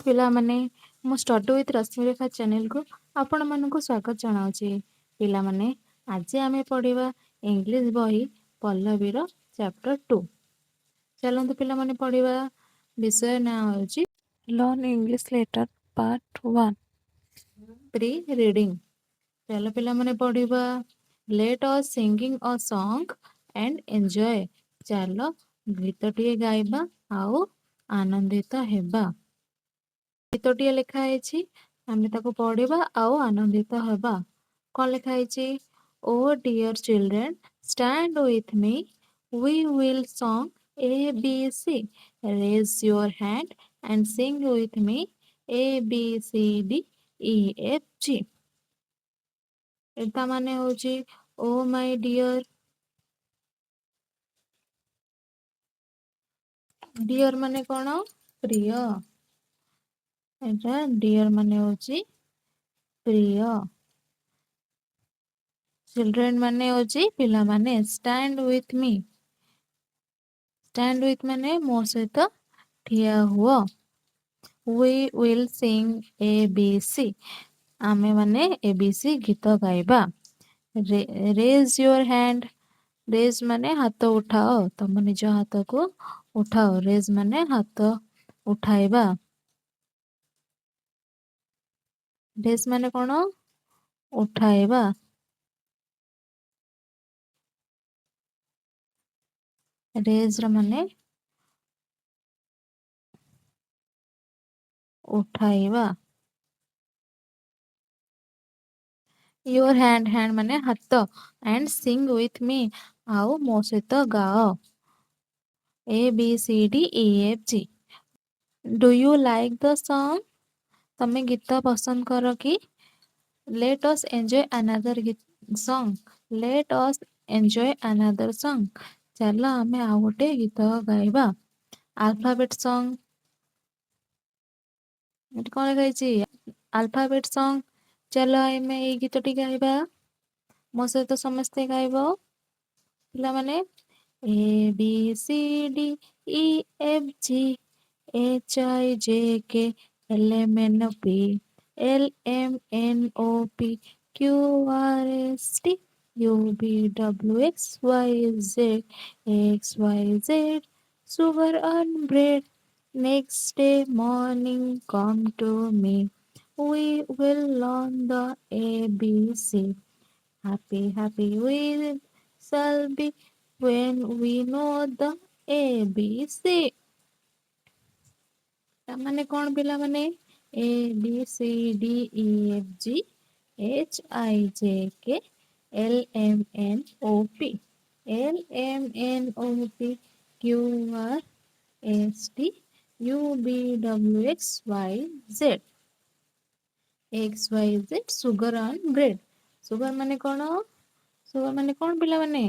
ଜଗନ୍ନାଥ ପିଲାମାନେ, ମୁଁ study with Rashmirekha ଚ୍ୟାନେଲକୁ ଆପଣମାନଙ୍କୁ ସ୍ୱାଗତ ଜଣାଉଛି। ପିଲାମାନେ, ଆଜି ଆମେ ପଢ଼ିବା ଇଂଲିଶ ବହି ପଲ୍ଲବୀର ଚାପ୍ଟର 2। ଚାଲନ୍ତୁ ପିଲାମାନେ ପଢ଼ିବା। ବିଷୟ ନାଁ ହେଉଛି Learn English Letter Part 1. Pre reading. ଚାଲ ପିଲାମାନେ ପଢ଼ିବା। Let us singing a song and enjoy. ଚାଲ ଗୀତଟିଏ ଗାଇବା ଆଉ ଆନନ୍ଦିତ ହେବା। ଗୀତଟିଏ ଲେଖା ହେଇଛି, ଆମେ ତାକୁ ପଢ଼ିବା ଆଉ ଆନନ୍ଦିତ ହେବା। କଣ ଲେଖା ହେଇଛି? Oh dear children, stand with me, we will song A B C. Raise your hand and sing with me, A B C D E F G. ତା ମାନେ ହଉଛି ଓ ମାଇ ଡିଅର। ଡିଅର ମାନେ କଣ? ପ୍ରିୟ। ଏଟା ଡିଅର ମାନେ ହଉଛି ପ୍ରିୟ। ଚିଲଡ୍ରେନ ମାନେ ହଉଛି ପିଲାମାନେ। Stand with me, stand with ମାନେ ମୋ ସହିତ ଠିଆ ହୁଅ। We will sing A B C. ଆମେ ମାନେ ଏ ବି ସି ଗୀତ ଗାଇବା। ରେଜ୍ your hand, raise ମାନେ ହାତ ଉଠାଅ, ତମ ନିଜ ହାତକୁ ଉଠାଅ। ରେଜ୍ ମାନେ ହାତ ଉଠାଇବା। ରେଜ୍ ମାନେ କଣ? ଉଠାଇବା। ରେଜ୍ ର ମାନେ ଉଠାଇବା। Your hand, hand ମାନେ ହାତ। ଆଣ୍ଡ ସିଙ୍ଗ ୱିଥ୍ ମି, ଆଉ ମୋ ସହିତ ଗାଅ। A B C D E F G. Do you like the song? ତମେ ଗୀତ ପସନ୍ଦ କର କି? Let us enjoy another song. Let us enjoy another song. ଚାଲ ଆମେ ଆଉ ଗୋଟେ ଗୀତ ଗାଇବା। ଆଲଫାବେଟ୍ ସଙ୍ଗ। ଏଠି କଣ ଲେଖା ହେଇଛି? ଆଲଫାବେଟ୍ ସଙ୍ଗ। ଚାଲ ଆମେ ଏଇ ଗୀତଟି ଗାଇବା। ମୋ ସହିତ ସମସ୍ତେ ଗାଇବ ପିଲାମାନେ। A B C D E F G H I J K L M N O P L M N O P Q R S T U V W X Y Z. X Y Z, sugar on bread. Next day morning come to me, we will learn the A B C. Happy, happy we shall be when we know the A B C. ତା ମାନେ କଣ ପିଲାମାନେ? A B C D E F G H I J K L M N O P L M N O P Q R S T U V W X Y Z. X Y Z, sugar on bread. Sugar ମାନେ କଣ? Sugar ମାନେ କଣ ପିଲାମାନେ?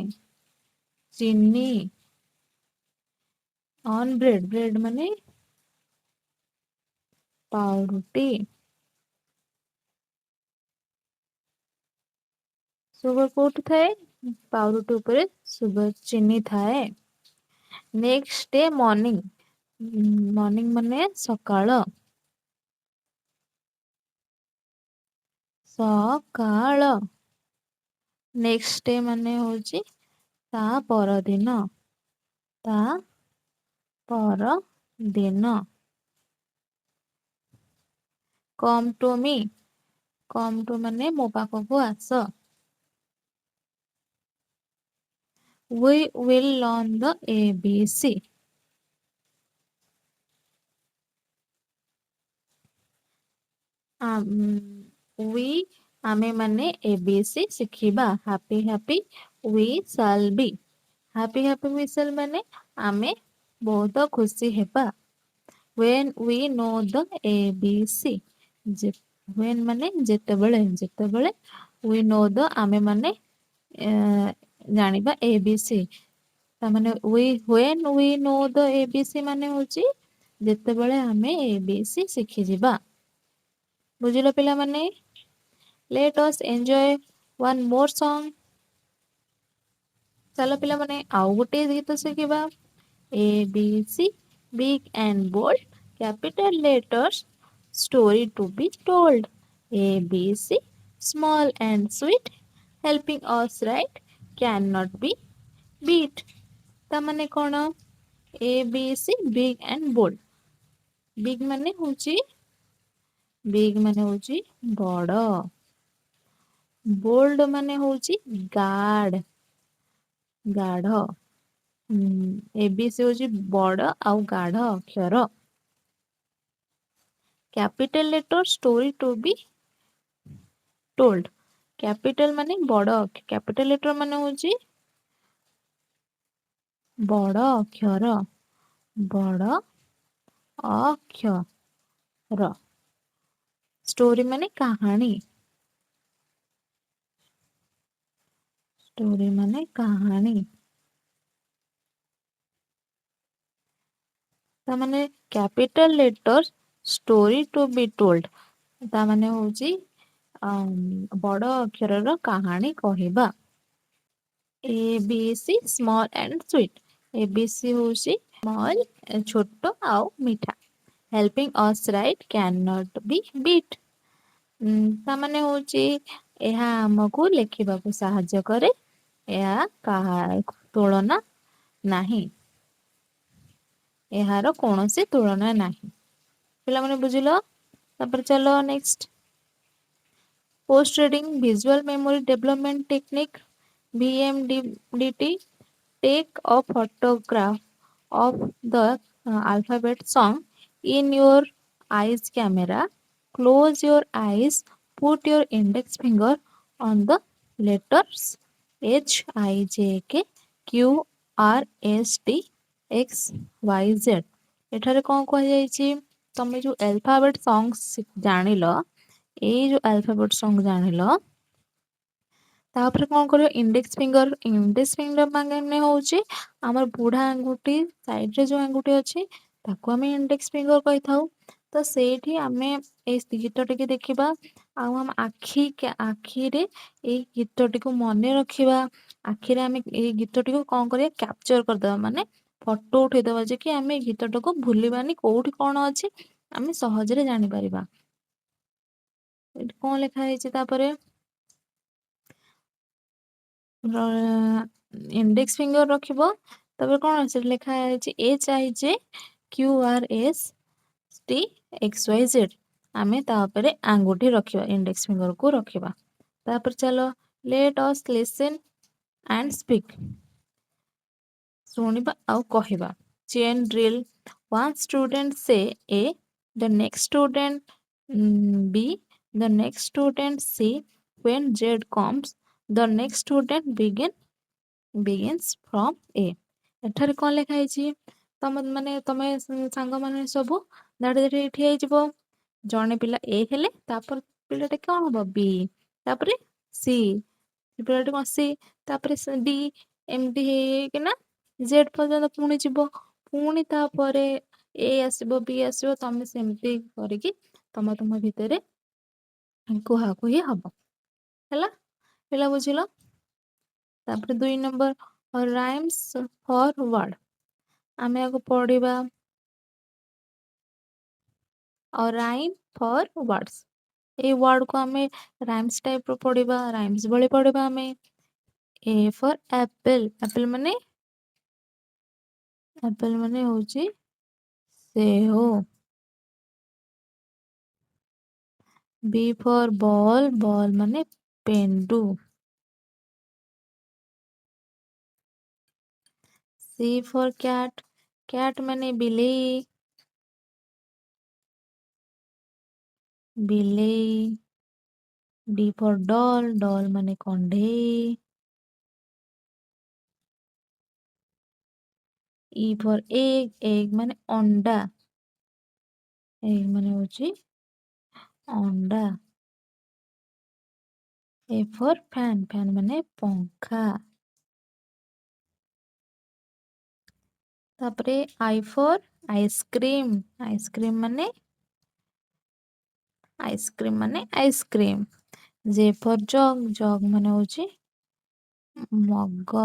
ଚିନି। On bread, bread ମାନେ ପାଉରୁଟି। Sugar କୋଉଠି ଥାଏ? ପାଉରୁଟି ଉପରେ ସୁଗର ଚିନି ଥାଏ। ନେକ୍ସଟ ଡେ ମର୍ଣ୍ଣିଂ, ମର୍ଣ୍ଣିଂ ମାନେ ସକାଳ। ସକାଳ। ନେକ୍ସଟ ଡେ ମାନେ ହଉଛି ତା ପରଦିନ। ତା ପରଦିନ। Come to me, come to ମାନେ ମୋ ପାଖକୁ ଆସ। We will learn the A B C. We ଆମେ ମାନେ ଏ ବି ସି ଶିଖିବା। Happy happy we shall be. Happy happy we shall ମାନେ ଆମେ ବହୁତ ଖୁସି ହେବା। When we know the A B C. When ମାନେ ଯେତେବେଳେ, ଯେତେବେଳେ we know the ଆମେ ମାନେ ଜାଣିବା A B C. ତା ମାନେ we, when we know the A B C ମାନେ ହଉଛି ଯେତେବେଳେ ଆମେ A B C ଶିଖିଯିବା। ବୁଝିଲ ପିଲାମାନେ? Let us enjoy one more song. ଚାଲ ପିଲାମାନେ ଆଉ ଗୋଟେ ଗୀତ ଶିଖିବା। A B C, big and bold, capital letters Story to be told. A B C, small and sweet, helping us write, cannot be beat. ତା ମାନେ କଣ? A B C big and bold. Big ମାନେ ହଉଛି, big ମାନେ ହଉଛି ବଡ, bold ମାନେ ହଉଛି ଗାଢ, ଗାଢ। ଏ ବି ସି ହଉଛି ବଡ ଆଉ ଗାଢ ଅକ୍ଷର। Capital letter story to be told. Capital ମାନେ ବଡ, କ୍ୟାପିଟାଲ ଲେଟର ମାନେ ହଉଛି ବଡ ଅକ୍ଷର, ବଡ ଅକ୍ଷର। ଷ୍ଟୋରି ମାନେ କାହାଣୀ, ଷ୍ଟୋରି ମାନେ କାହାଣୀ। ତା ମାନେ capital letter story to be told, ତା ମାନେ ହଉଛି ବଡ ଅକ୍ଷରର କାହାଣୀ କହିବା। A B C small and sweet. A B C ହଉଛି ସ୍ମଲ୍, ଛୋଟ ଆଉ ମିଠା। Helping us write can not be beat. ତା ମାନେ ହଉଛି ଏହା ଆମକୁ ଲେଖିବାକୁ ସାହାଯ୍ୟ କରେ, ଏହା କାହା ତୁଳନା ନାହିଁ, ଏହାର କୌଣସି ତୁଳନା ନାହିଁ। ପିଲାମାନେ ବୁଝିଲ? ତାପରେ ଚାଲ next. Post reading visual memory development technique VMDT. Take a photograph of the alphabet song in your eyes camera. Close your eyes, put your index finger on the letters H I J K Q R S T X Y Z. ଏଠାରେ କଣ କୁହାଯାଇଛି? ତମେ ଯୋଉ Alphabet ସଙ୍ଗ ଜାଣିଲ, ଏଇ ଯୋଉ Alphabet ସଙ୍ଗ ଜାଣିଲ, ତାପରେ କଣ କରିବ? ଇଣ୍ଡେକ୍ସ ଫିଙ୍ଗର, ଇଣ୍ଡେକ୍ସ ଫିଙ୍ଗର ମାନେ ହଉଛି ଆମର ବୁଢା ଆଙ୍ଗୁଠି ସାଇଡରେ ଯୋଉ ଆଙ୍ଗୁଠି ଅଛି ତାକୁ ଆମେ ଇଣ୍ଡେକ୍ସ ଫିଙ୍ଗର କହିଥାଉ। ତ ସେଇଠି ଆମେ ଏଇ ଗୀତଟିକି ଦେଖିବା ଆଉ ଆମ ଆଖିରେ ଏଇ ଗୀତଟିକୁ ମନେ ରଖିବା। ଆଖିରେ ଆମେ ଏଇ ଗୀତଟିକୁ କଣ କରିବା? କ୍ୟାପଚର କରିଦବା, ମାନେ ଫଟୋ ଉଠେଇଦବା, ଯେ କି ଆମେ ଏଇ ଗୀତଟାକୁ ଭୁଲିବାନି, କୋଉଠି କଣ ଅଛି ଆମେ ସହଜରେ ଜାଣିପାରିବା। ଏଠି କଣ ଲେଖା ହେଇଛି? ତାପରେ ଇଣ୍ଡେକ୍ସ ଫିଙ୍ଗର ରଖିବ, ତାପରେ କଣ ସେଠି ଲେଖା ହେଇଛି? H I J Q R S T X Y Z. ଆମେ ତା ଉପରେ ଆଙ୍ଗୁଠି ରଖିବା, ଇଣ୍ଡେକ୍ସ ଫିଙ୍ଗରକୁ ରଖିବା। ତାପରେ ଚାଲ, let us listen and speak. ଶୁଣିବା ଆଉ କହିବା। Chain drill. One student say A, the next student B, the next student C. When Z comes, the next student begins from A. ଏଠାରେ କଣ ଲେଖା ହେଇଛି? ତମ ମାନେ ତମେ ସାଙ୍ଗମାନେ ସବୁ ଧାଡ଼ି ଧାଡ଼ି ଠିଆ ହେଇଯିବ। ଜଣେ ପିଲା ଏ ହେଲେ ତାପରେ ପିଲାଟା କଣ ହବ? ବି, ତାପରେ ସି, ପିଲାଟି କଣ ସି, ତାପରେ ଡି, ଏମିତି ହେଇକିନା ଜେଡ୍ ପର୍ଯ୍ୟନ୍ତ ପୁଣି ଯିବ। ପୁଣି ତାପରେ ଏ ଆସିବ, ବି ଆସିବ। ତମେ ସେମିତି କରିକି ତମ ତମ ଭିତରେ କୁହାକୁହି ହବ। ହେଲା ପିଲା, ବୁଝିଲ? ତାପରେ 2 ନମ୍ବର, ରାଇମ୍ସ ଫର ୱାର୍ଡ। ଆମେ ଆକୁ ପଢିବା ଆଉ ରାଇମ୍ ଫର ୱାର୍ଡସ। ଏଇ ୱାର୍ଡକୁ ଆମେ ରାଇମ୍ସ ଟାଇପର ପଢିବା, ରାଇମ୍ସ ଭଳି ପଢିବା ଆମେ। ଏ ଫର ଆପେଲ। ଆପେଲ ମାନେ, ଆପେଲ ମାନେ ହଉଛି ସେଓ। ବି ଫର ବଲ୍। ବଲ୍ ମାନେ ପେଣ୍ଡୁ। ସି ଫର କ୍ୟାଟ୍। କ୍ୟାଟ୍ ମାନେ ବିଲେଇ, ବିଲେଇ। ଡି ଫର ଡଲ୍। ଡଲ୍ ମାନେ କଣ୍ଢେଇ। ଇ ଫର ଏଗ। ଏଗ ମାନେ ଅଣ୍ଡା, ଏଗ ମାନେ ହଉଛି ଅଣ୍ଡା। ଏ ଫର ଫ୍ୟାନ। ଫ୍ୟାନ ମାନେ ପଙ୍ଖା। ତାପରେ I for ice cream. Ice cream ମାନେ, ଆଇସ୍କ୍ରିମ ମାନେ ଆଇସ୍କ୍ରିମ। ଜେ ଫର ଜଗ। ଜଗ ମାନେ ହଉଛି ମଗ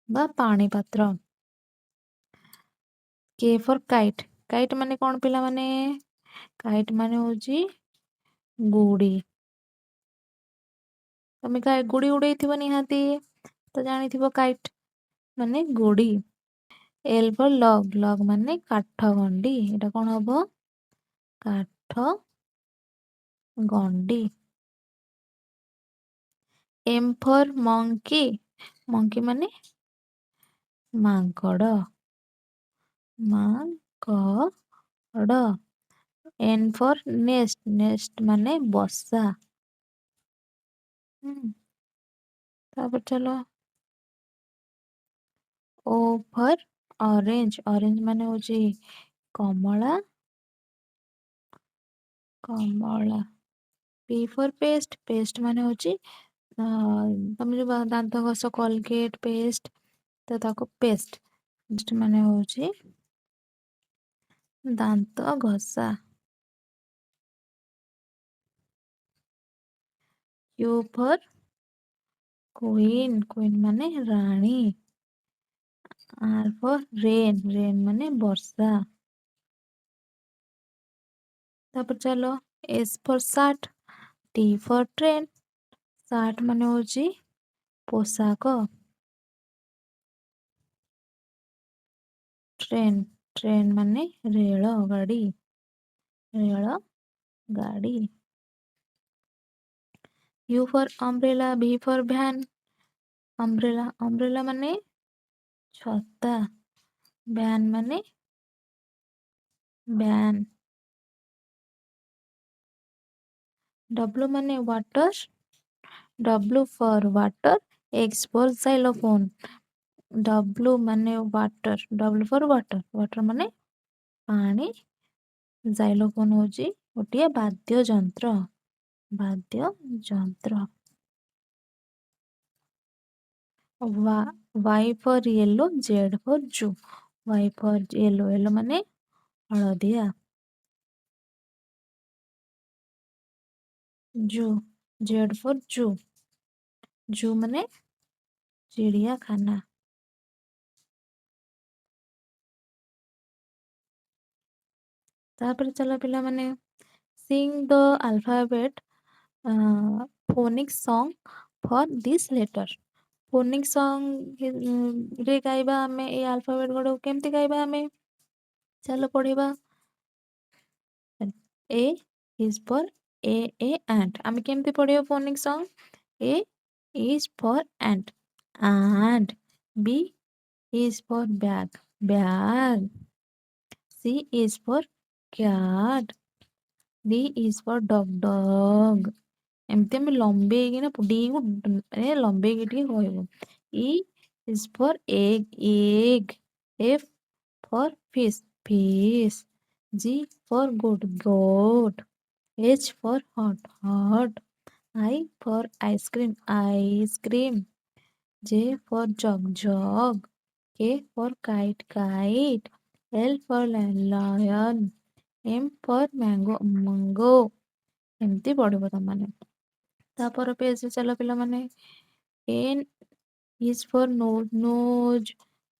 ବା ପାଣି ପାତ୍ର। କେ ଫର କାଇଟ୍। କାଇଟ୍ ମାନେ କଣ ପିଲାମାନେ? କାଇଟ୍ ମାନେ ହଉଛି ଗୁଡ଼ି। ତମେ ଗୁଡ଼ି ଉଡେଇଥିବ ନିହାତି, ତ ଜାଣିଥିବ କାଇଟ୍ ମାନେ ଗୁଡ଼ି। ଏଲ୍ ଫର୍ ଲଗ୍, ଲଗ୍ ମାନେ କାଠ ଗଣ୍ଡି। ଏଇଟା କଣ ହବ? କାଠ ଗଣ୍ଡି। ଏମ୍ ଫର୍ ମଙ୍କି, ମଙ୍କି ମାନେ ମାଙ୍କଡ଼, ମାଙ୍କଡ଼। ଏନ୍ ଫର୍ ନେଷ୍ଟ, ନେଷ୍ଟ ମାନେ ବସା। ତାପରେ ଚାଲ ଓ ଫର୍ ଅରେଞ୍ଜ, ଅରେଞ୍ଜ ମାନେ ହଉଛି କମଳା, କମଳା। ପି ଫର୍ ପେଷ୍ଟ, ପେଷ୍ଟ ମାନେ ହଉଛି ତମେ ଯୋଉ ଦାନ୍ତ ଘଷ କଲଗେଟ ପେଷ୍ଟ, ତ ତାକୁ ପେଷ୍ଟ। ପେଷ୍ଟ ମାନେ ହଉଛି ଦାନ୍ତ ଘଷା। କ୍ୟୁ ଫର୍ କୁଇନ୍, କୁଇନ୍ ମାନେ ରାଣୀ। ଆର୍ ଫର୍ ରେନ୍, ରେନ୍ ମାନେ ବର୍ଷା। ତାପରେ ଚାଲ S for shirt, T for train. Shirt ମାନେ ହଉଛି ପୋଷାକ। ଟ୍ରେନ୍, ଟ୍ରେନ୍ ମାନେ ରେଳ ଗାଡ଼ି, ରେଳ ଗାଡ଼ି। U for umbrella, V for van. Umbrella, umbrella ମାନେ ଛତା, ଭ୍ୟାନ୍ ମାନେ ଭ୍ୟାନ୍। ଡବ୍ଲୁ ମାନେ water, W for water, X for xylophone. W ମାନେ water, W for water, water ମାନେ ପାଣି। ଜାଇଲୋଫୋନ୍ ହଉଛି ଗୋଟିଏ ବାଦ୍ୟଯନ୍ତ୍ର, ବାଦ୍ୟଯନ୍ତ୍ର। Y for yellow, Z for zoo. Y for yellow, yellow ମାନେ ହଳଦିଆ। ଜୁ, ଜେଡ୍ ଫର୍ ଜୁ, ଜୁ ମାନେ ଚିଡ଼ିଆଖାନା। ତାପରେ ଚାଲ ପିଲାମାନେ sing the alphabet phonic song for this letter. Phonic song ରେ ଗାଇବା ଆମେ ଏଇ ଆଲଫାବେଟ୍ ଗୁଡାକୁ କେମିତି ଗାଇବା ଆମେ, ଚାଲ ପଢିବା। A is for A, A ant. ଆମେ କେମିତି ପଢିବା phonic song? A is for ant, ant. B is for bag, bag. C is for cat, D is for dog, dog. ଏମିତି ଆମେ ଲମ୍ବେଇକିନା ଡି କୁ ଲମ୍ବେଇକି ଟିକେ କହିବୁ। E is for egg, egg. F for fish, fish. G for goat, goat. H for hot, hot. I for ice cream, ice cream. J for jug, jug. K for kite, kite. L for lion, M for mango, mango. ଏମିତି ପଢିବ ତମମାନେ। ତାପର ପେଜରେ ଚାଲ ପିଲାମାନେ। N is for nose,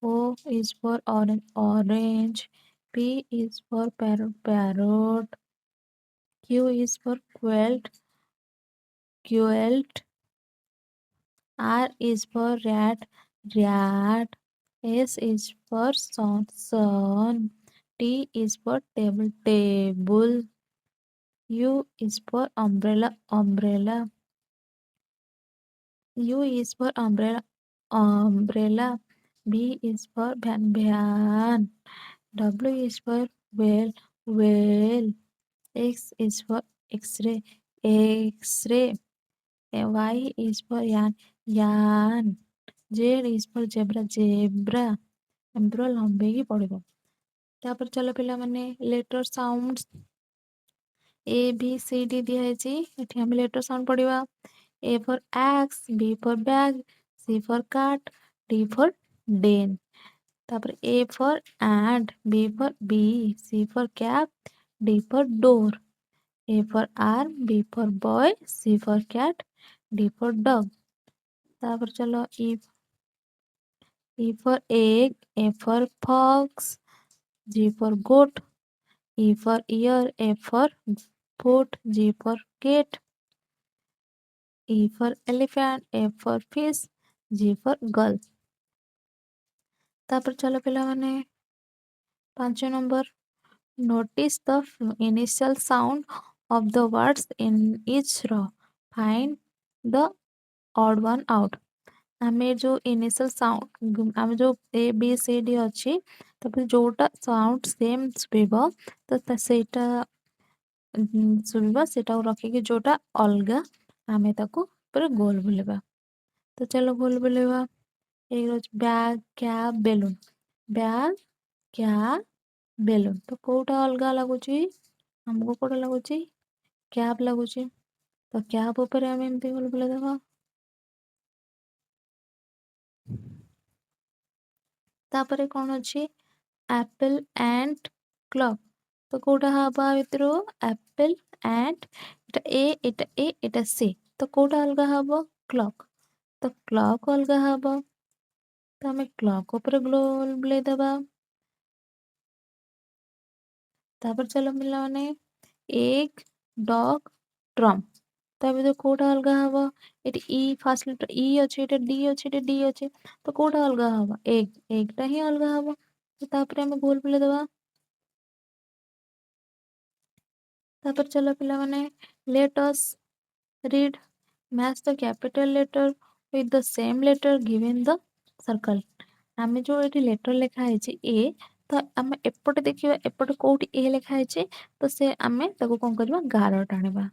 O is for orange, orange. P is for parrot, parrot. Q is for quilt, quilt. R is for rat, rat. S is for sun, sun. T is for table, table. U is for umbrella, umbrella. U is for umbrella, umbrella. V is for van, van. W is for whale, whale. X is for x-ray, x-ray. Y is for yarn, yarn. Z is for zebra, zebra. ଏମିତି ପୁରା ଲମ୍ବେଇକି ପଢିବ। ତାପରେ ଚାଲ ପିଲାମାନେ letter sound A B C D ଦିଆହେଇଛି। ଏଠି ଆମେ letter sound ପଢିବା। A for axe, B for bag, C for cat, D for den. ତାପରେ A for ant, B for bee, C for cap, D for door. A for arm, B for boy, C for cat, D for dog. ତାପରେ ଚାଲ E for egg, F for fox, G for goat, E for ear, F for foot, G for gate, E for elephant, F for fish, G for girl. ତାପରେ ଚାଲ ପିଲାମାନେ, 5 number. Notice the initial sound of the words in each row. Find the odd one out. ଆମେ ଯୋଉ initial sound, ଆମେ ଯୋଉ ଏ B C D ଅଛି, ତାପରେ ଯୋଉଟା ସାଉଣ୍ଡ ସେମ୍ ଶୁଭିବ, ତ ସେଇଟା ଶୁଭିବ, ସେଇଟାକୁ ରଖିକି ଯୋଉଟା ଅଲଗା ଆମେ ତାକୁ ପୁରା ଗୋଲ ବୁଲେଇବା। ତ ଚାଲ ଗୋଲ ବୁଲେଇବା। ଏଇ ଅଛି bag, cab, balloon. Bag, cab, balloon. ତ କୋଉଟା ଅଲଗା ଲାଗୁଛି ଆମକୁ? କୋଉଟା ଲାଗୁଛି? କ୍ୟାବ୍ ଲାଗୁଛି। ତ କ୍ୟାବ୍ ଉପରେ ଆମେ ଏମିତି ଗୋଲ ବୁଲେଇଦେବା। ତାପରେ କଣ ଅଛି? Apple and clock. ତ କୋଉଟା ହବ ଆ ଭିତରୁ? ଆପଲ୍ ଆଣ୍ଡ, ଏଟା ଏ, ଏଟା ଏ, ଏଟା ସି। ତ କୋଉଟା ଅଲଗା ହବ? କ୍ଲକ୍। ତ କ୍ଲକ୍ ଅଲଗା ହବ, ତ ଆମେ କ୍ଲକ୍ ଉପରେ ଗୋଲ ବୁଲେଇଦେବା। ତାପରେ ଚାଲ ପିଲାମାନେ, ଏଗ୍, ଡଗ୍, ଡ୍ରମ୍। ତା ଭିତରୁ କୋଉଟା ଅଲଗା ହବ? ଏଠି ଇ, ଫାର୍ଷ୍ଟ ଲେଟର ଇ ଅଛି, ଏଟା ଡି ଅଛି, ଏଠି ଡି ଅଛି। ତ କୋଉଟା ଅଲଗା ହବ? ଏଗ୍। ଏଗ୍ଟା ହିଁ ଅଲଗା ହବ। ତ ତାପରେ ଆମେ ଗୋଲ ବୁଲେଇଦେବା। ତାପରେ ଚାଲ ପିଲାମାନେ, let us read. Match the capital letter with the same letter given the circle. ଆମେ ଯୋଉ ଏଠି ଲେଟର ଲେଖା ହେଇଛି ଏ, ତ ଆମେ ଏପଟେ ଦେଖିବା ଏପଟେ କୋଉଠି ଏ ଲେଖା ହେଇଛି। ତ ସେ ଆମେ ତାକୁ କଣ କରିବା? ଗାର ଟାଣିବା।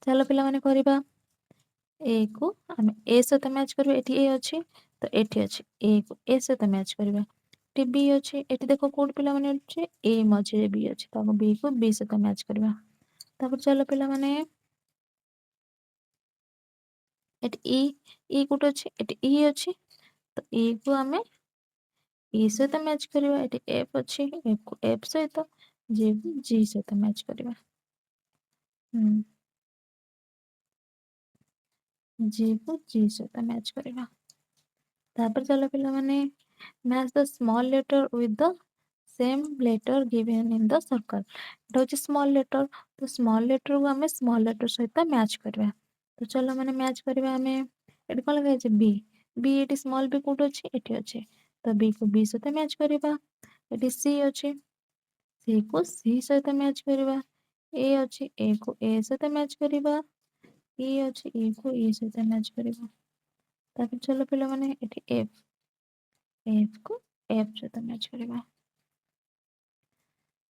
ଚାଲ ପିଲାମାନେ କରିବା। ଏ କୁ ଆମେ ଏ ସହିତ ମ୍ୟାଚ୍ କରିବା। ଏଠି ଏ ଅଛି, ତ ଏଠି ଅଛି, ଏ କୁ ଏ ସହିତ ମ୍ୟାଚ୍ କରିବା। ଏଠି ବି ଅଛି। ଏଠି ଦେଖ କୋଉଠି ପିଲାମାନେ ଅଛି? ଏ ମଝିରେ ବି ଅଛି। ତାକୁ ବି କୁ ବି ସହିତ ମ୍ୟାଚ୍ କରିବା। ତାପରେ ଚାଲ ପିଲାମାନେ, ଏଠି ଇ, ଇ କୋଉଠି ଅଛି? ଏଠି ଇ ଅଛି। ତ ଇ କୁ ଆମେ ଇ ସହିତ ମ୍ୟାଚ୍ କରିବା। ଏଠି ଏଫ୍ ଅଛି, ଏଫ୍ କୁ ଏଫ୍ ସହିତ, ଜି କୁ ଜି ସହିତ ମ୍ୟାଚ୍ କରିବା। ଜି କୁ ଜି ସହିତ ମ୍ୟାଚ୍ କରିବା। ତାପରେ ଚାଲ ପିଲାମାନେ, match the small letter with the same letter given in the circle. ଏଟା ହଉଛି ସ୍ମଲ୍ ଲେଟର। ତ ସ୍ମଲ୍ ଲେଟରକୁ ଆମେ ସ୍ମଲ୍ ଲେଟର ସହିତ ମ୍ୟାଚ୍ କରିବା। ତ ଚାଲ ମାନେ ମ୍ୟାଚ୍ କରିବା ଆମେ। ଏଠି କଣ ଲେଖା ହେଇଛି? ବି। ବି ଏଠି ସ୍ମଲ୍ ବି କୋଉଠି ଅଛି? ଏଠି ଅଛି। ତ ବି କୁ ବି ସହିତ ମ୍ୟାଚ୍ କରିବା। ଏଠି ସି ଅଛି, ସି କୁ ସି ସହିତ ମ୍ୟାଚ୍ କରିବା। ଏ ଅଛି, ଏ କୁ ଏ ସହିତ ମ୍ୟାଚ୍ କରିବା। ଇ ଅଛି, ଇ କୁ ଇ ସହିତ ମ୍ୟାଚ୍ କରିବା। ତାପରେ ଚାଲ ପିଲାମାନେ, ଏଠି ଏଫ୍, ଏଫ୍ କୁ ଏଫ୍ ସହିତ ମ୍ୟାଚ୍ କରିବା।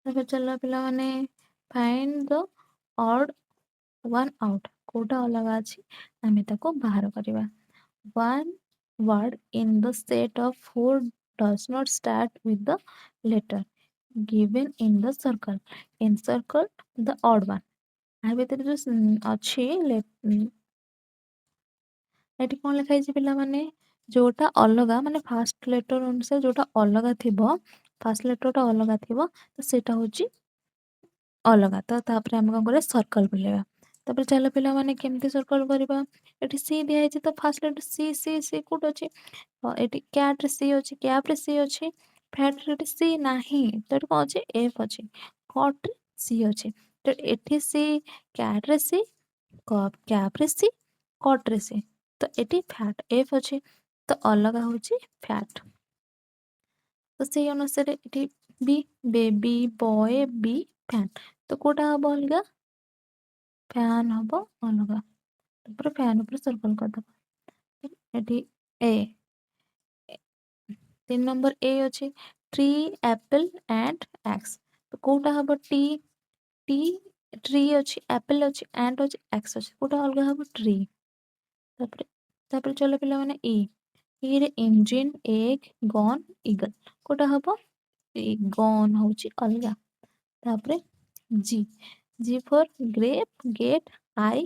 ତାପରେ ଚାଲ ପିଲାମାନେ, find the odd one out. କୋଉଟା ଅଲଗା ଅଛି ଆମେ ତାକୁ ବାହାର କରିବା। One word in the set of four does not start with the letter given in the circle. Encircle the odd one. ଆ ଭିତରେ ଯୋଉ ଅଛି, ଏଠି କଣ ଲେଖା ହେଇଛି ପିଲାମାନେ? ଯୋଉଟା ଅଲଗା, ମାନେ ଫାର୍ଷ୍ଟ ଲେଟର ଅନୁସାରେ ଯୋଉଟା ଅଲଗା ଥିବ, ଫାର୍ଷ୍ଟ ଲେଟରଟା ଅଲଗା ଥିବ, ତ ସେଇଟା ହଉଛି ଅଲଗା। ତ ତାପରେ ଆମେ କଣ କରିବା? ସର୍କଲ ବୁଲେଇବା। ତାପରେ ଚାଲ ପିଲାମାନେ, କେମିତି ସର୍କଲ କରିବା? ଏଠି ସି ଦିଆହେଇଛି। ତ first letter C, C, C କୋଉଠି ଅଛି? ଏଠି କ୍ୟାଟ୍ରେ ସି ଅଛି, କ୍ୟାବ୍ରେ ସି ଅଛି, ଫ୍ୟାଟ୍ରେ ଏଠି ସି ନାହିଁ। ତ ଏଠି କଣ ଅଛି? ଏଫ୍ ଅଛି। କଟ୍ରେ ସି ଅଛି। ତ ଏଠି ସି, କ୍ୟାଟ୍ରେ ସି, କ୍ୟାବ୍ରେ ସି, କଟ୍ରେ ସି। ତ ଏଠି ଫ୍ୟାଟ୍ ଏଫ୍ ଅଛି। ତ ଅଲଗା ହଉଛି ଫ୍ୟାଟ୍। ତ ସେଇ ଅନୁସାରେ ଏଠି B, baby, boy, bee, fan. ତ କୋଉଟା ହବ ଅଲଗା? ଫ୍ୟାନ୍ ହବ ଅଲଗା। ତାପରେ ଫ୍ୟାନ୍ ଉପରେ ସର୍କଲ କରିଦବା। ଏଠି ଏ, 3 ନମ୍ବର ଏ ଅଛି, ଟ୍ରି, ଆପଲ୍ ଆଣ୍ଡ ଆକ୍ସ। ତ କୋଉଟା ହବ? ଟି, ଟି, ଟ୍ରି ଅଛି, ଆପଲ୍ ଅଛି, ଆଣ୍ଡ ଅଛି, ଆକ୍ସ ଅଛି। କୋଉଟା ଅଲଗା ହବ? ଟ୍ରି। ତାପରେ ଚାଲ ପିଲାମାନେ, ଇ। ଇରେ ଇଞ୍ଜିନ୍, ଏଗ୍, ଗନ୍, ଇଗଲ୍। କୋଉଟା ହବ? ଗନ୍ ହଉଛି ଅଲଗା। ତାପରେ G, G for grape, gate, eye,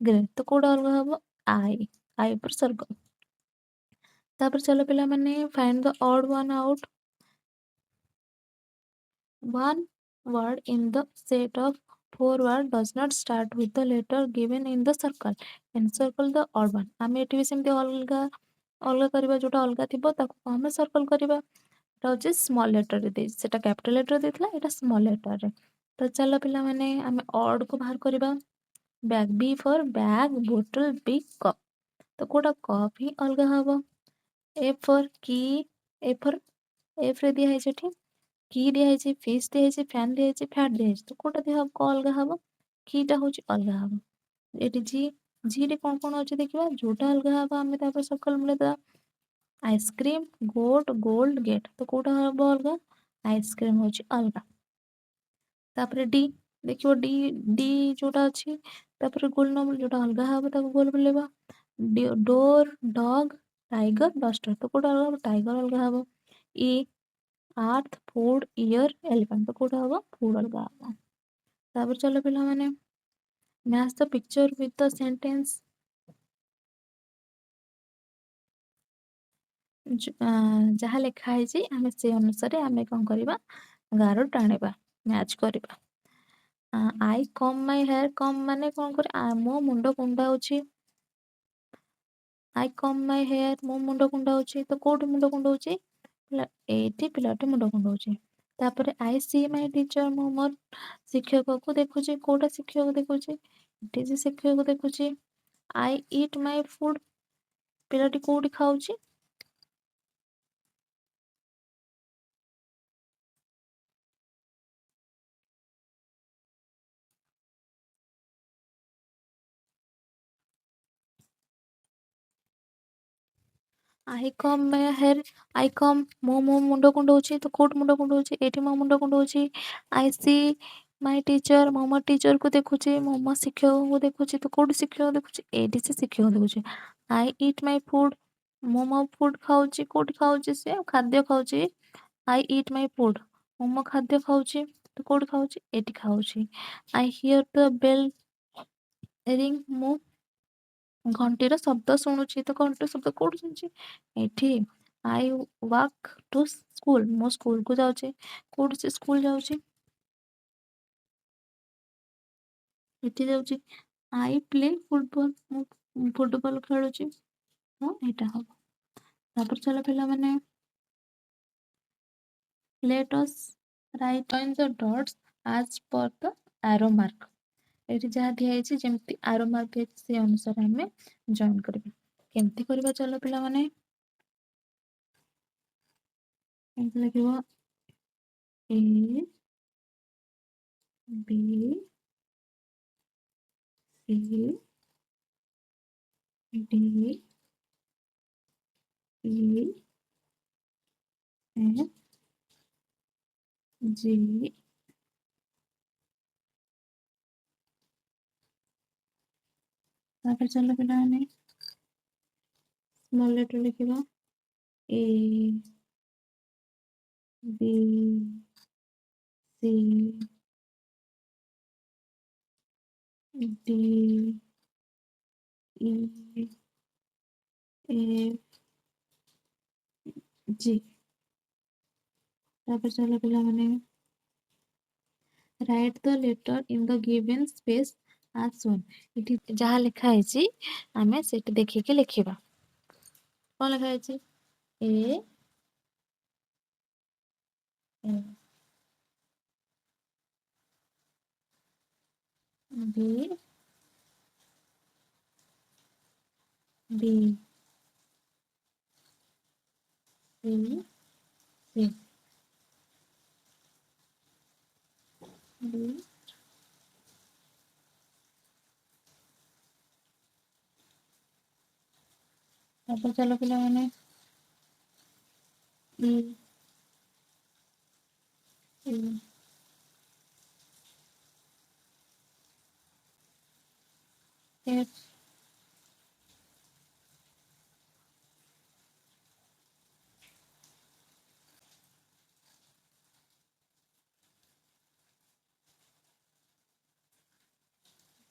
grey. ତ କୋଉଟା ଅଲଗା ହବ? I, I ଉପରେ ସର୍କଲ। ତାପରେ ଚାଲ ପିଲାମାନେ, find the odd one out. One word in the set of four word does not start with the letter given in the circle. Encircle the odd one. ଆମେ ଏଠି ବି ସେମିତି ଅଲଗା ଅଲଗା କରିବା। ଯୋଉଟା ଅଲଗା ଥିବ ତାକୁ ଆମେ ସର୍କଲ କରିବା। ଏଟା ହଉଛି ସ୍ମଲ୍ ଲେଟରରେ ଦେଇଛି, ସେଟା କ୍ୟାପିଟାଲ ଲେଟର ଦେଇଥିଲା, ଏଇଟା ସ୍ମଲ୍ ଲେଟରରେ। ତ ଚାଲ ପିଲାମାନେ, ଆମେ ଅଡ୍ କୁ ବାହାର କରିବା। Bag, B for bag, bottle, big, cup. ତ କୋଉଟା କପ୍ ହିଁ ଅଲଗା ହବ। ଏ ଫର୍ କି, ଏ ଫର୍ ଏଫ୍ ରେ ଦିଆହେଇଛି ଏଠି କି ଦିଆହେଇଛି, ଫିସ୍ ଦିଆହେଇଛି, ଫ୍ୟାନ୍ ଦିଆହେଇଛି, ଫ୍ୟାଟ୍ ଦିଆହେଇଛି। ତ କୋଉଟା ଦିଆହବ, କ ଅଲଗା ହବ? କିଟା ହଉଛି ଅଲଗା ହବ। ଏଠି ଜି, ଜି ରେ କଣ କଣ ଅଛି ଦେଖିବା, ଯୋଉଟା ଅଲଗା ହବ ଆମେ ତାପରେ ସର୍କଲ ମିଳେଇଦବା। Ice cream, goat, gold, gate. ତ କୋଉଟା ହବ ଅଲଗା? ଆଇସ୍କ୍ରିମ୍ ହଉଛି ଅଲଗା। ତାପରେ ଡି ଦେଖିବ, ଡି ଡି ଯୋଉଟା ଅଛି ତାପରେ ଗୋଲ ନମ୍ବର ଯୋଉଟା ଅଲଗା ହବ ତାକୁ ଗୋଲ ବୁଲେଇବା। Door, dog, tiger, duster. ତ କୋଉଟା ଅଲଗା ହବ? ଟାଇଗର ଅଲଗା ହବ। E, earth, food, ear, elephant. ତ କୋଉଟା ହବ? ଫୁଡ୍ ଅଲଗା ହବ। ତାପରେ ଚାଲ ପିଲାମାନେ, match the picture with the sentence. ଯାହା ଲେଖା ହେଇଛି ଆମେ ସେ ଅନୁସାରେ ଆମେ କଣ କରିବା, ଗାର ଟାଣିବା, ମ୍ୟାଚ୍ କରିବା। I com my hair. କମ୍ ମାନେ କଣ କରେ? ମୋ ମୁଣ୍ଡ କୁଣ୍ଡାଉଛି। I com my hair, ମୋ ମୁଣ୍ଡ କୁଣ୍ଡାଉଛି। ତ କୋଉଠି ମୁଣ୍ଡ କୁଣ୍ଡଉଛି? ଏଇଠି ପିଲାଟି ମୁଣ୍ଡ କୁଣ୍ଡଉଛି। ତାପରେ I C my teacher, ମୁଁ ମୋର ଶିକ୍ଷକକୁ ଦେଖୁଛି। କୋଉଟା ଶିକ୍ଷକ ଦେଖୁଛି? ଏଠି ସେ ଶିକ୍ଷକ ଦେଖୁଛି। I eat my food, ପିଲାଟି କୋଉଠି ଖାଉଛି? I comb my hair, I comb, ମୁଁ ମୋ ମୁଣ୍ଡ କୁଣ୍ଡଉଛି। ତ କୋଉଠି ମୁଣ୍ଡ କୁଣ୍ଡଉଛି? ଏଇଠି ମୋ ମୁଣ୍ଡ କୁଣ୍ଡଉଛି। I C my teacher, ମୁଁ ମୋ ଟିଚରକୁ ଦେଖୁଛି, ମୁଁ ମୋ ଶିକ୍ଷକଙ୍କୁ ଦେଖୁଛି। ତ କୋଉଠି ଶିକ୍ଷକ ଦେଖୁଛି? ଏଇଠି ସେ ଶିକ୍ଷକ ଦେଖୁଛି। I eat my food, ମୁଁ ମୋ ଫୁଡ୍ ଖାଉଛି। କୋଉଠି ଖାଉଛି ସେ? ଖାଦ୍ୟ ଖାଉଛି। I eat my food, ମୁଁ ମୋ ଖାଦ୍ୟ ଖାଉଛି। ତ କୋଉଠି ଖାଉଛି? ଏଇଠି ଖାଉଛି। I hear the bell ring, ମୁଁ ଘଣ୍ଟିର ଶବ୍ଦ ଶୁଣୁଛି। ତ ଘଣ୍ଟିର ଶବ୍ଦ କୋଉଠି ଶୁଣୁଛି? ଏଇଠି। I walk to school, ମୁଁ ସ୍କୁଲକୁ ଯାଉଛି। କୋଉଠି ସେ ସ୍କୁଲ ଯାଉଛି? ଏଠି ଯାଉଛି। I play football, ମୁଁ ଫୁଟବଲ ଖେଳୁଛି। ହଁ, ଏଇଟା ହବ। ତାପରେ ଚାଲ ପିଲାମାନେ, let us write join the dots as per the arrow mark। ଏଠି ଯାହା ଦିଆହେଇଛି ଯେମିତି ଆରୋ ମାର୍କ ଦିଆହେଇଛି ସେ ଅନୁସାରେ ଆମେ ଜଏନ୍ କରିବା। କେମିତି କରିବା ଚାଲ ପିଲାମାନେ, କେମିତି ଲେଖିବ? ଏ ବି C D E F G ତାପରେ ଚାଲ ପିଲାମାନେ ସ୍ମଲ୍ ଲେଟର ଲେଖିବା। A B C D E F G. ତାପରେ ଚାଲ ପିଲାମାନେ, write the letter in the given space as shown। ଏଠି ଯାହା ଲେଖା ହେଇଛି ଆମେ ସେଠି ଦେଖିକି ଲେଖିବା। କଣ ଲେଖା ହେଇଛି? ଏ ବି B C C D. ତାପରେ ଚାଲ ପିଲାମାନେ, ଇ ଇ F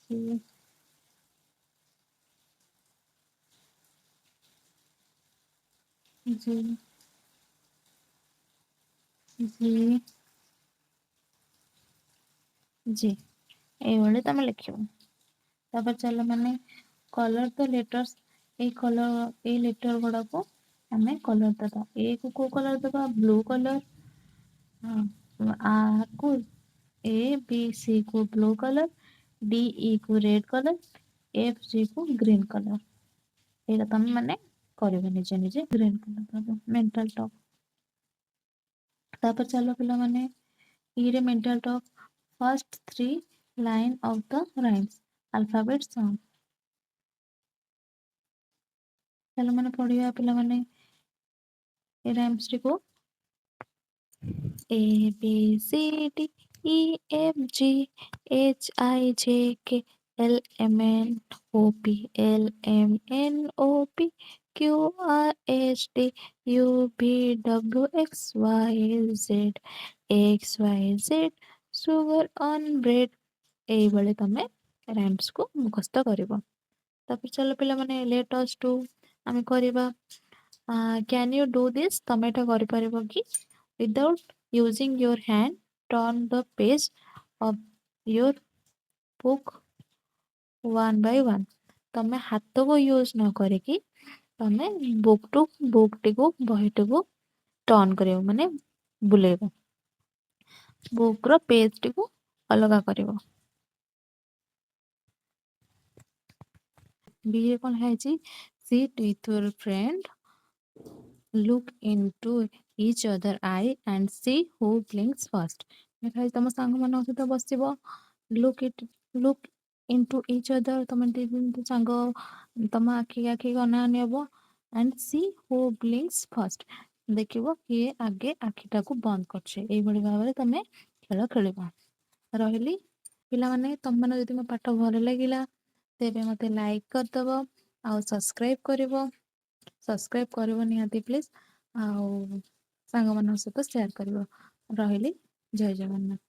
G G G G. ଏଇଭଳି ତମେ ଲେଖିବ। ତାପରେ ଚାଲ ମାନେ କଲର ଦ ଲେଟର୍ସ, ଏଇ କଲର, ଏଇ ଲେଟର ଗୁଡାକୁ ଆମେ କଲର ଦବା। ଏ କୁ କୋଉ କଲର ଦବା? ବ୍ଲୁ କଲର, ହଁ, ଆ କୁ ଏ ବି ସି କୁ ବ୍ଲୁ କଲର୍, ଡି ଇ କୁ ରେଡ୍ କଲର୍, ଏଫ୍ ଜି କୁ ଗ୍ରୀନ୍ କଲର୍। ଏଇଟା ତମେ ମାନେ କରିବ ନିଜେ ନିଜେ, ଗ୍ରୀନ୍ କଲର୍ ଦବ। Mental talk. ତାପରେ ଚାଲ ପିଲାମାନେ, ଇ ରେ mental talk. First three line of the rhymes alphabet song. ଚାଲ ମାନେ ପଢିବା ପିଲାମାନେ ଏ ରାଇମ୍ସଟିକୁ। A B C D E F G H I J K L M N O P L M N O P Q R S T U V W X Y Z, X Y Z, sugar on bread. ଏଇଭଳି ତମେ ରାଇମ୍ସକୁ ମୁଖସ୍ଥ କରିବ। ତାପରେ ଚାଲ ପିଲାମାନେ, let us do, ଆମେ କରିବା। Can you do this? ତମେ ଏଇଟା କରିପାରିବ କି? Without using your hand, turn the page of your book one by one. ତମେ ହାତକୁ ୟୁଜ୍ ନ କରିକି ତମେ ବୁକ୍ ଟୁ ବୁକ୍ଟିକୁ, ବହିଟିକୁ ଟର୍ନ କରିବ, ମାନେ ବୁଲେଇବ, ବୁକ୍ର ପେଜ୍ଟିକୁ ଅଲଗା କରିବ। ବି ରେ କଣ ହେଇଛି? Sit with your friend, look into each other eye and see who blinks first. ଲେଖା ହେଇଛି ତମ ସାଙ୍ଗମାନଙ୍କ ସହିତ ବସିବ, look into each other, ତମେ ଦି ସାଙ୍ଗ ତମ ଆଖି ଆଖି ଅନାଅନି ହବ, and see who blinks first, ଦେଖିବ କିଏ ଆଗେ ଆଖିଟାକୁ ବନ୍ଦ କରୁଛି। ଏଇଭଳି ଭାବରେ ତମେ ଖେଳ ଖେଳିବ। ରହିଲି ପିଲାମାନେ, ତମମାନେ ଯଦି ମୋ ପାଠ ଭଲ ଲାଗିଲା ତେବେ ମୋତେ ଲାଇକ୍ କରିଦେବ ଆଉ ସବସ୍କ୍ରାଇବ୍ କରିବ। ସବସ୍କ୍ରାଇବ୍ କରିବ ନିହାତି ପ୍ଲିଜ୍, ଆଉ ସାଙ୍ଗମାନଙ୍କ ସହିତ ସେୟାର କରିବ। ରହିଲି, ଜୟ ଜଗନ୍ନାଥ।